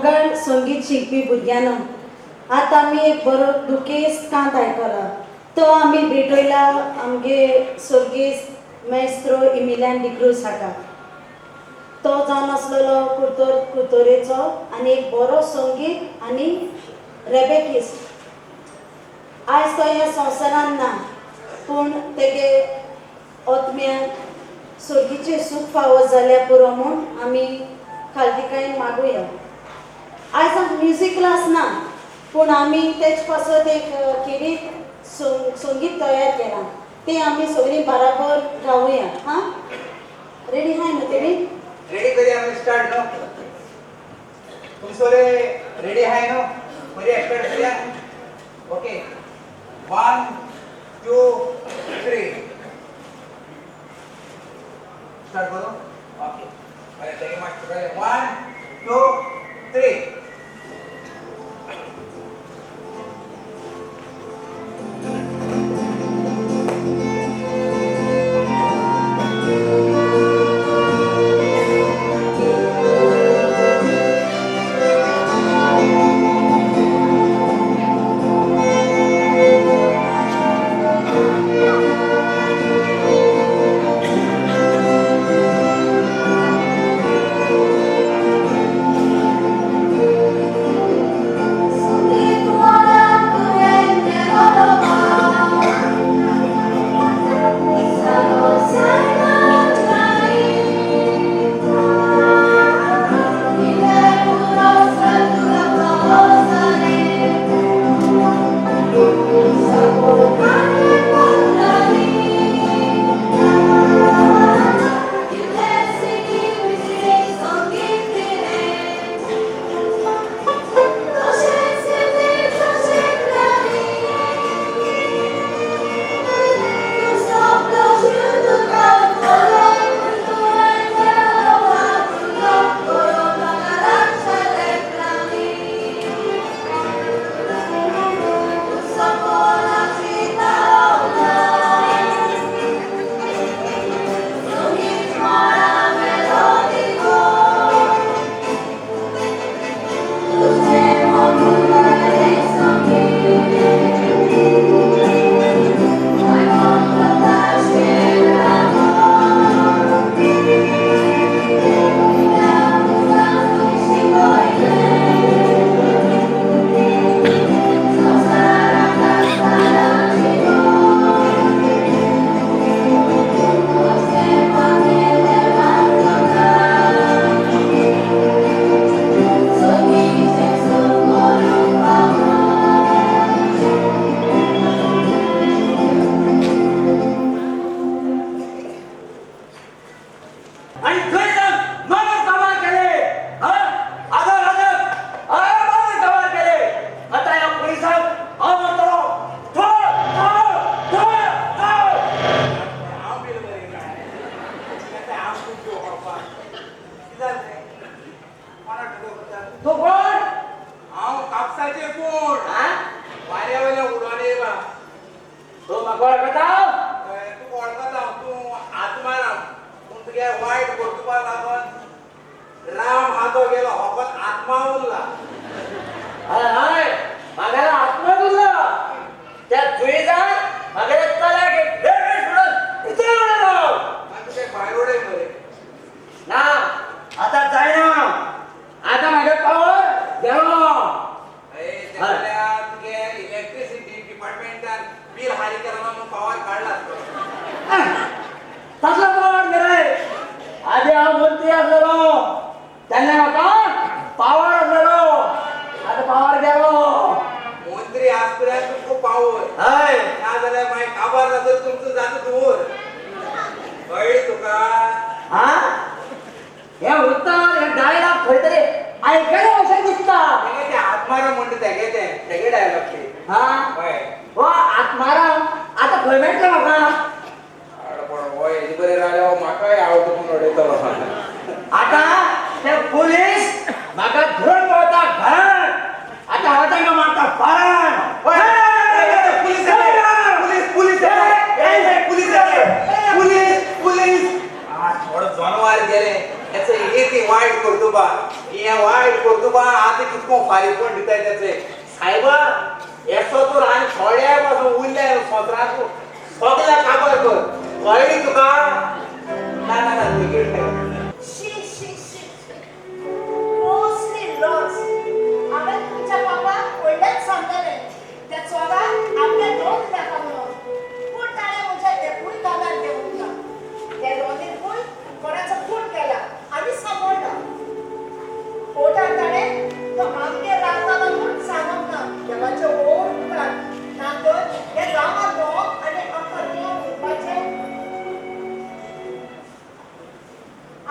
मोगाळ संगीत शिकपी भुरग्यांनो, आतां आमी एक बरो दुखेस्त कांत आयकला. तो आमी भेटयला आमगे स्वर्गेस्त मेस्त्रो इमिल्यान डिक्रूज हाका. तो जावन आसलेलो कुर्तोर कुर्तोरेचो आनी एक बरो संगीत आनी रेबेकिस्ट. आयज तो ह्या संवसारान ना, पूण तेगे आत्म्याक स्वर्गीचें सूख फावो जाल्यार पुरो म्हूण आमी खालतीकायेन मागुया. आयज आमकां म्युजीक क्लास ना, पूण आमी तेच पासत एक खेरीत संगीत तयार केलां, तें आमी सगळीं बराबर गावया. हां, रेडी आहाय न्हू तेमी? रेडी करूया आमी स्टार्ट न्हू. तुमी सगळे रेडी आहाय न्हू? बरी स्टार्ट करूया. ओके, 1 2 3 स्टार्ट करूं. ओके, बरें, तेगे मातशें 1 2 3. तुका आतां कितको फारीकपण दिताय तेचे सायबा. येसो तर आनी थोड्या पासून उरल्या संवसाराक सगळ्या काबार कर, कळ्ळी तुका? ना ना ना, तुगेर. शी शी शी, कसली लज! हांवें तुमच्या पापाक पयलेंच सांगलेलें, त्या चोराक आपले दोन नाका म्हणून. पूण ताणें म्हज्या एकूय कानार घेवंक ना. त्या रोनीकूय कोणाचो खून केला आनी सांपडला. कोर्टान ताणें तो आमगेर रावतालो म्हूण सांगूंक ना. देवाचे ओड उपरांत ना तर हे गांवांत भोंवप आनी आमकां देव दिवपाचें.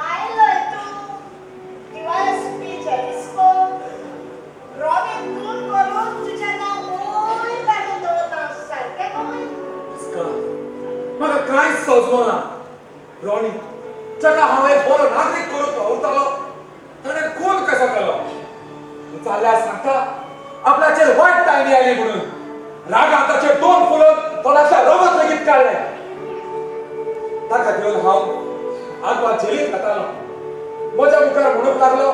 आयलोय तूं, डीवायएसपी जेरिस्को. रॉबीन खून करून तुजें नांव वयर काडून दवरता, सारकें न्हय? इस्का, म्हाका कांयच सोजवना. रॉनी, जाका हांव एक बरो नागरीक करूंक वावुरतालो, ताणें खून कसो केलो? तूं जाल्यार सांगता आपल्याचेर वायट ताळणी आयली म्हणून रागान ताचे दोन फुलोवन तोंडांतल्यान रगत लेगीत काडलें. ताका घेवन हांव आगवा जेलींत वतालो. म्हज्या मुखार म्हणूंक लागलो,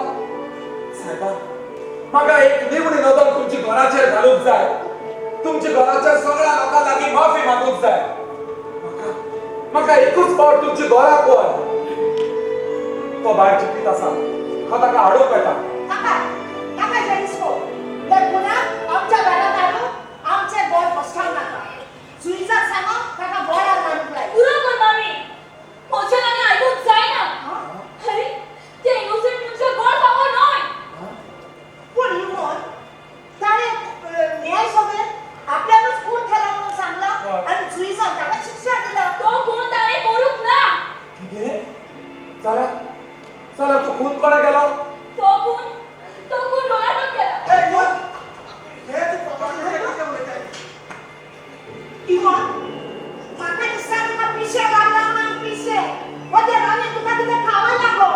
सायबा, म्हाका एक निवणी नदर तुमच्या घराचेर घालूंक जाय. तुमच्या घराच्या सगळ्या लोकां लागीं माफी मागूंक जाय. म्हाका म्हाका एकूच फावट तुमच्या घराक व्हर. तो भायर चिंतीत आसा, हांव ताका हाडूंक येता. नाका नाका जेरिस्को, त्या गुणाक आमच्या घरात हाडून आमचें गोड भश्टावं नाका. जुईजाक सांगो ताका गोडार मारूंक लाय. पुरो कर मामी, म्हज्यान आनी आयकूंक जायना. अरे, ते इनोसंट मनशाक गोड फावो न्हय. पूण इवन ताणें न्याय सभेत आपल्यानूच खून केला म्हणून सांगला आनी जुईजान ताका शिक्षा दिला. तो खून ताणें करूंक ना. कितें? जाल्यार जाल्यार तूं खून कोणा केलो? तो खून रोनाल्डोन केला. हे तूं कितें उलयताय? इवन, म्हाका दिसता तुका पिशें लागलां म्हणून, पिशें. हो ते राणे तुका कितें खावंक लागो.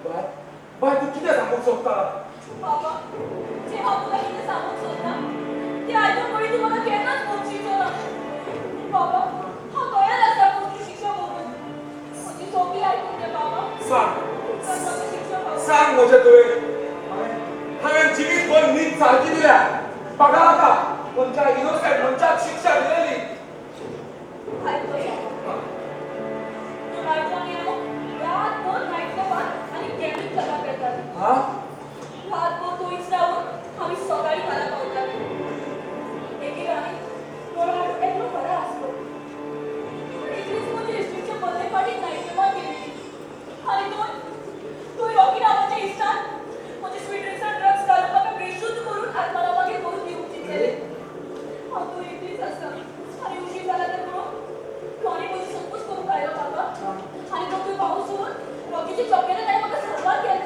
बाय, बाय, तूं कितें सांगूंक सोदता? बाबा, जें हांव तुका कितें सांगूंक सोदता तें आयकून पळय तूं म्हाका केन्नाच भोगशिचो ना. बाबा, हांव तयार आसा कसली शिक्षा भोगूंक. म्हजी सोंपी आयकून घे बाबा. सांग. उपकार म्हाका शिक्षा फावो. सांग म्हजे तुवें. हांवें जिवीत भर नीत सारकी दिल्या. म्हाका नाका खंयच्या इनोसंट मनशाक शिक्षा दिलेली. आयक बाबा, रोनाल्डो आनी हांव रातभर नायट क्लबान आनी गॅमिंग क्लबाक येतालीं. हा. रातभर थंयच रावन आमी सकाळीं घरा पावतालीं. एके राती रोनाल्डो एकलो घरा आसलो. एक दीस म्हजे इश्टीच्या बर्थडे पार्टीक नायट क्लबान गेल्ली आनी थंय थंय रॉकी नांवाच्या इश्टान म्हजे स्वीट ड्रिंक्सान ड्रग्स घालून म्हाका बेशुद्ध करून आत्माला मागीर करून दिवंक चिंतलेलें. हांव थंय एकलीच आसा आनी उशीर जाला तर म्हणून रॉनी म्हजी सोदपूस करूंक आयलो बाबा. आनी तो थंय पावस सोडून रॉकीच्या चॉकेर ताणें म्हाका साल्वार केलें.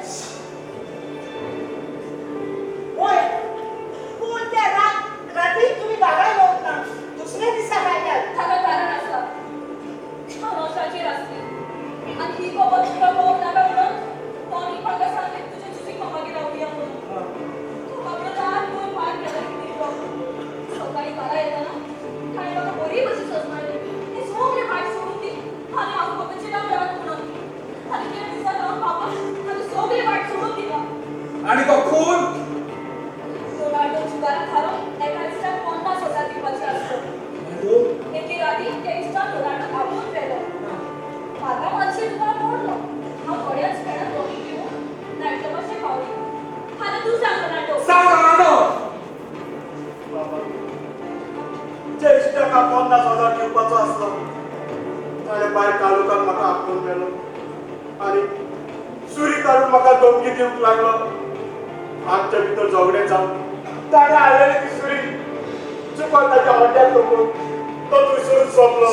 होय, पूण त्या राती तुमी घरा येवंक ना, दुसऱ्या दिसा आयल्यात. ताका कारण आसा. हांव नशाचेर आसली आनी ही खबर तुका कळोवंक नाका म्हणून टॉनीक म्हाका सांगलें, तुज्या जुजीक मामागेर रावया म्हणून. तो बाबडो रातभर पार केला कितें. सकाळीं घरा येतना ताणें म्हाका बरी भशेन सजमायलें, हें सगळें भायर सोडून दी आनी हांव बाबाचें नांव रात म्हणून. आनी त्या दिसा हांव बाबा हांवें सगळें वायट सोडून दिलां. आनी तो खून? रोनाल्डो जुगाराक हारोवन एका इश्टाक 50,000 दिवपाचे आसलो. एके राती त्या इश्टान रोनाल्डोक आपोवन व्हेलो. म्हाका मातशें दुबाव पडलो. हांव थोड्याच वेळान रॉकीक घेवन नायट क्लबाचेर पावली. आतां तूं सांग रोनाल्डो. सांग रोनाल्डो. बाबा, ज्या इश्टाक 50,000 दिवपाचो आसलो, ताणें भायर काळोखान म्हाका आपोवन व्हेलो आनी सुरी काडून म्हाका धमकी दिवंक लागलो. आमच्या भितर झगडें जावन ताणें हाडलेली ती सुरी चुकोन ताच्या हड्ड्याक तोपून तो थंयसरूच सोंपलो.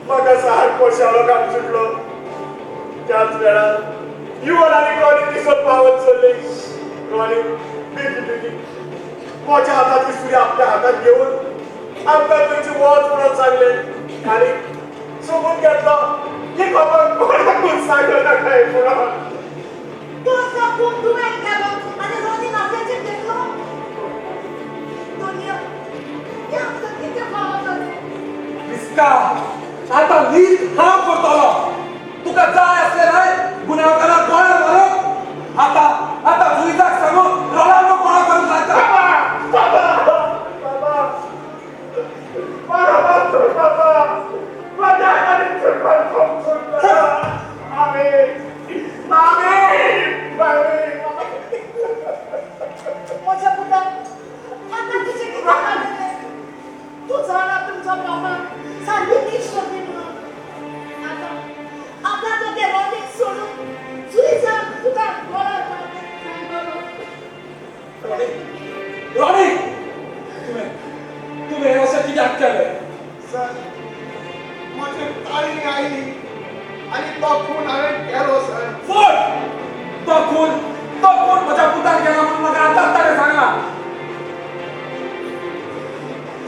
म्हाका सारको शाळोखान सुटलो. त्याच वेळार युवन आनी रॉनी दिसत पावत चल्ली. रॉनी बेगी बेगी म्हज्या हाताची सुरी आपल्या हातात घेवन आमकां थंयची वच म्हणून सांगले आनी सोबून घेतलो. ही खबर कोणाकूच सांगू नाका म्हणून. तो तो खून तुवें केलो आनी रोनीन आपल्याचेर घेतलो. दुनिया, हें आमकां कितें फावो जालें? प्रिस्का, आतां नीत हांव करतलो. तुका जाय आसलें न्हय गुन्यांवकाराक गोळ्यार मारूंक? सारकी इश्ट म्हणून. आतां आतां तो ते रोनीक सोडून जुईजान तुका गोळार मारलें काय बरो. रॉनी, रॉनी, तुवें तुवें अशें कित्याक केलें? सर, म्हजे ताळी आयली आनी तो खून हांवें केलो सर. फट! तो खून, तो खून म्हज्या पुतान केला म्हणून म्हाका आतांच ताणें सांगलां.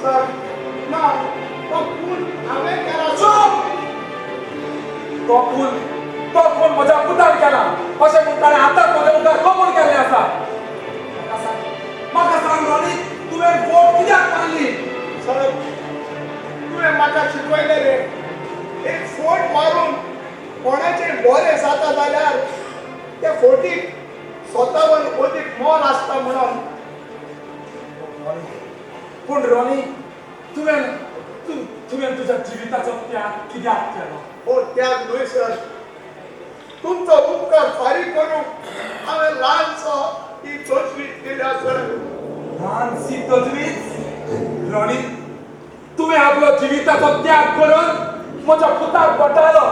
सर ना, तो खून हांवें केला. चूप! तो खून, तो खून म्हज्या पुतान केला अशें म्हूण ताणें आतांच म्हज्या मुखार कबूल केल्लें आसा. म्हाका सांग, म्हाका सांग रॉनी, तुवें बोट कित्याक मारली? सर, तुवें म्हाका शिकयलें रे, एक फोट मारून कोणाचें बरें जाता जाल्यार त्या फोटीक स्वतावन अदीक मोल आसता म्हणून. पूण रॉनी, तुवें तुवें तुज्या जिविताचो त्याग कित्याक केलो? हो त्याग न्हय सर, तुमचो उपकार फारीक करूंक हांवें ल्हानसो ही तजवीज दिल्या सर. ल्हानशी तजवीज? रॉनी, तुवें आपलो जिविताचो त्याग करून म्हज्या पुताक बटायलो.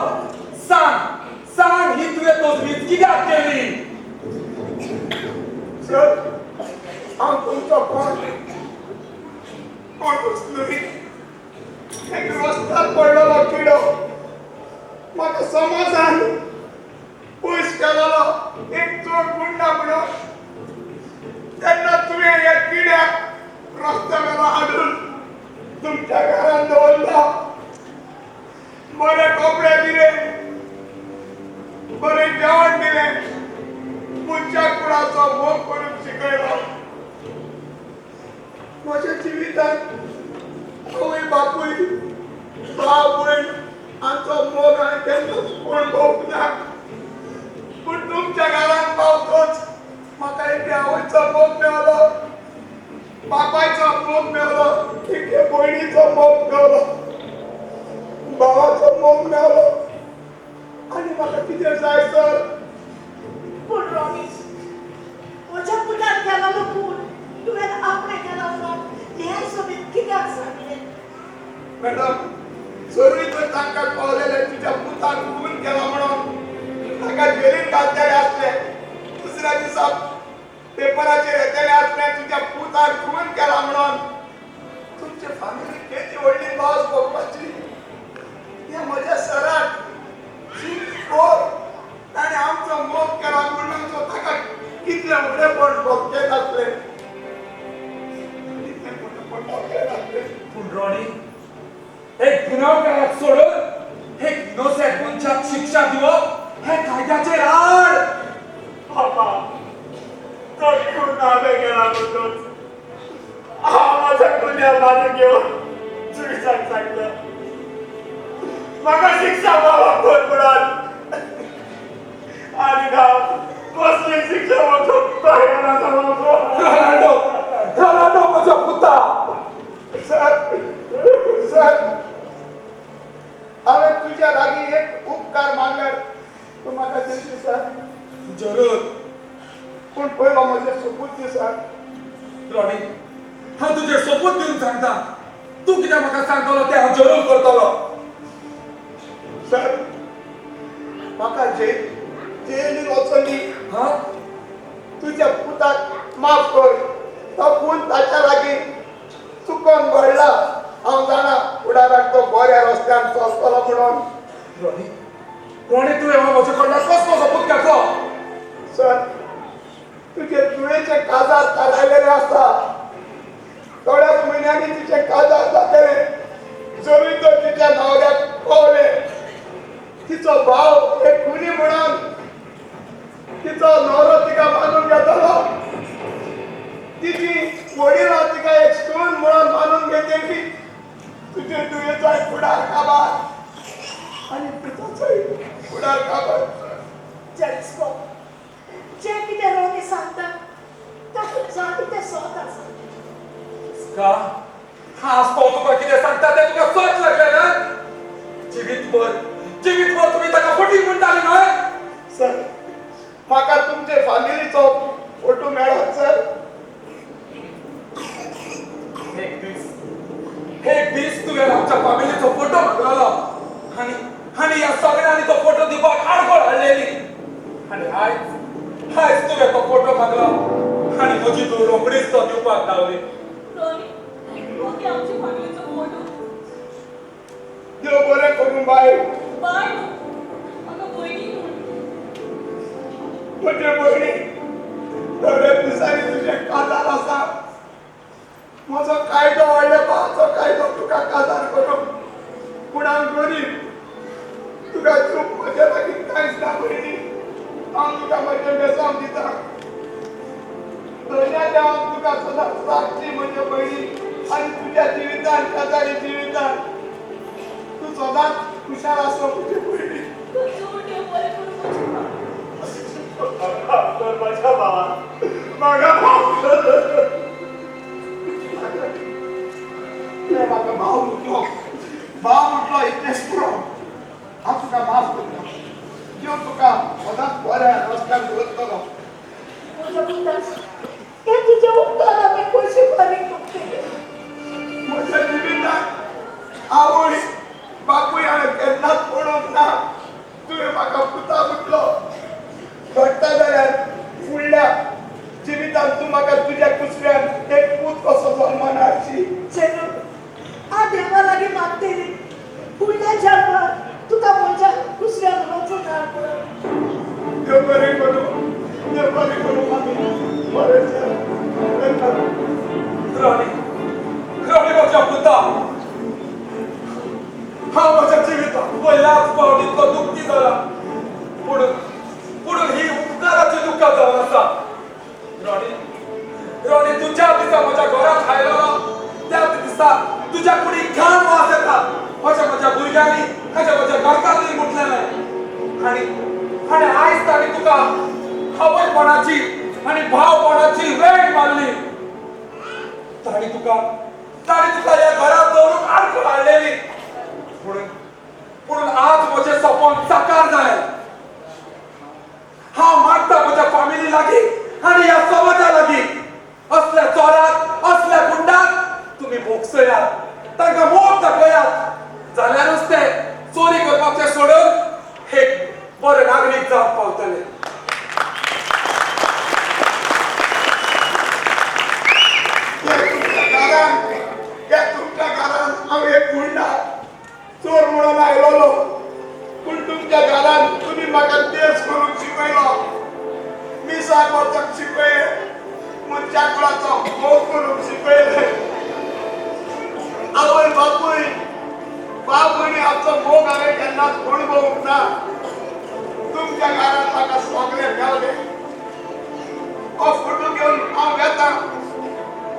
सांग, सांग, ही तुवें तजवीज कित्याक केली? सर, हांव तुमचो कोण कोणूच न्हय, एक रस्त्यार पडलेलो किडो. म्हाका समाजान पयस केलेलो एक चोर गुंडा म्हणून. तेन्ना तुवें ह्या किड्याक रस्त्या वेलो हाडून तुमच्या घरान दवरलो, बरे कपडे दिले, बरें जेवण दिलें, मनशा कुळाचो मोग करूंक शिकयलो. म्हज्या जिवितांत आवय बापूय भाव भयण हांचो मोग हांवें केन्नाच अणभवूंक ना, पूण तुमच्या घरान पावतच म्हाका एके आवयचो मोग मेवलो, बापायचो मोग मेवलो, एके भयणीचो मोग मेवलो, भावाचो मोग मेवलो. आनी म्हाका कितें जाय सर? पूण रॉनी, म्हज्या पुतान केलेलो खून तुवें आपणें केला म्हणून न्याय सभेत कित्याक सांगलें? मॅडम, जरूय तर तांकां कळलेलें तुज्या पुतान खून केला म्हणून, ताका जेलीन घालतले आसले. दुसऱ्या दिसा पेपराचेर येतलें आसलें तुज्या पुतान खून केला म्हणून. तुमचे फामिलीक केदी व्हडली लॉस भोगपाची. हें म्हज्या सराक 6'4", ताणें आमचो मोग केला म्हणून ताका कितलें व्हडलेपण भोगचें नासलें, कितलें मोठेपण भोगचें नासलें. पूण रॉनी, एक गुन्यांवकाराक सोडून एक इनोसेंट मनशाक शिक्षा दिवप हें कायद्याचेर आड. बाबा, तो खून हांवें केला म्हणूनच हांव म्हज्या गुन्यांव मानून घेवन जुईजाक सांगता, म्हाका शिक्षा बाबा कर म्हणून. आनी हांव कसली शिक्षा वचूंक तयार आसा बाबा. रोनाल्डो, रोनाल्डो, म्हज्या पुता. सर, सर, हांवें तुज्या लागीं एक उपकार मागल्यार तूं म्हाका दिवशी सर? जरूर. पूण पयलो म्हजें सोपूत दी सर. रॉनी, हांव तुजेर सोपूत दिवन सांगता, तूं कितें म्हाका सांगतलो तें हांव जरूर करतलो. सर, म्हाका जेलीन वचोनी. हा? तुज्या पुताक माफ कर. तो खून ताच्या लागीं चुकोन घडला. हांव जाणा फुडाराक तो बऱ्या रस्त्यान चलतलो म्हणून. रॉनी, रॉनी, तुवें हो म्हजे कडल्यान कसलो सोपूत घेतलो? सर, तुजे धुवेचें काजार थारायलेलें आसा. थोड्याच म्हयन्यांनी तिचें काजार जातलें. जरूय तर तिच्या न्हवऱ्याक कळ्ळें तिचो भाव एक खुनी म्हणून, तिचो न्हवरो तिका मानून घेतलो? तिची वडिलां तिका एक सून म्हणून मानून घेतली? तुजे धुवेचोय फुडार काबार आनी पुताचोय फुडार काबार. जल्स्को, जें कितें रोनी सांगता तातूंत जाय तें सत आसा. का खास तो तुका कितें सांगता तें तुका सत लागलें ना? जिवीतभर, जिवीतभर तुमी ताका फटींग म्हणटाली न्हय? सर, म्हाका तुमचे फामिलीचो फोटो मेळत सर? एक दीस, एक दीस तुवें आमच्या फामिलीचो फोटो. रावली. रॉनी, ओके आमच्या फामिलीचो फोटो. देव बरें करूं बाय. बाय न्हू, म्हाका भयणी म्हूण. म्हजे भयणी, थोड्या दिसांनी तुजें काजार आसा. म्हजो कायदो व्हडल्या भावाचो कायदो तुका काजार करूंक. पूण हांव गरीब, तुका चूक म्हज्या लागीं कांयच ना भयणी. हांव तुका म्हजें बेसांव दिता. धन्या देवान तुका सदांच राखची म्हजे भयणी, आनी तुज्या जिवितान, शेजारी जिवितान तूं सदांच खुशाल आसो म्हजे भयणी. तर माझ्या भावा, म्हाका माफ कर. म्हाका भाव म्हटलो, भाव म्हटलो इतलेंच पुरो. हांव तुका माफ करता. देव तुका सदांच बऱ्या रस्त्यार दवरतलो. हे तुझे उपकार आमी कशी फारीक करतले? म्हज्या जिवितान आवय बापूय हांवें केन्नाच पळोवंक ना. तुवें म्हाका पुता म्हटलो. घडटा जाल्यार फुडल्या जिवितान तूं म्हाका तुज्या कुसव्यान एक पूत कसो जल्मान हाडशी. चेडूं, हांव देवा लागीं मागतली, फुडल्या जल्मात तुका म्हज्या कुसव्यान वचून हाड. देव बरें करूं, देव बरें करूं मामी. बरें सर. रॉनी, रॉनी म्हज्या पुता, हांव म्हज्या जिवितांत पयल्याच फावट इतलो दुख्खी जाला. पूण पूण ही उपकाराची दुख्खां जावन आसा. रॉनी, रॉनी, तूं ज्या दिसा म्हज्या घरांत आयलो त्या दिसा तुज्या कुडीक घाण वास येता अशें म्हज्या भुरग्यांनी, अशें म्हज्या घरकान्नीन म्हटलेलें. आनी आनी आयज तांणी तुका आवयपणाची आनी भावपणाची वेळ मारली. तांणी तुका, तांणी तुका ह्या घरांत दवरूंक आडखळ हाडलेली. पूण पूण आज म्हजें सपन साकार जालें. हांव मागता म्हज्या फामिली लागीं आनी ह्या समाजा लागीं, असल्या चोराक, असल्या गुंडाक तुमी भोगसयात, तांकां मोग दाखयात, जाल्यारूच ते चोरी करपाचें सोडून एक बरे नागरीक जावंक पावतले. ह्या तुमच्या घरान हांव एक गुंडा चोर म्हणून आयलोलो, पूण तुमच्या घरान तुमी म्हाका देश करूंक शिकयलो, मिसाक वचूंक शिकयलें, मनशा कुळाचो मोग करूंक शिकयलें. आवय बापूय बाप भयणी आमचो मोग हांवें केन्नाच अणभवूंक ना. तुमच्या घरान म्हाका सगळें मेळ्ळें. हो फोटो घेवन हांव वेता.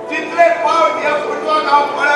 जितले पावट ह्या फोटवाक हांव पळयता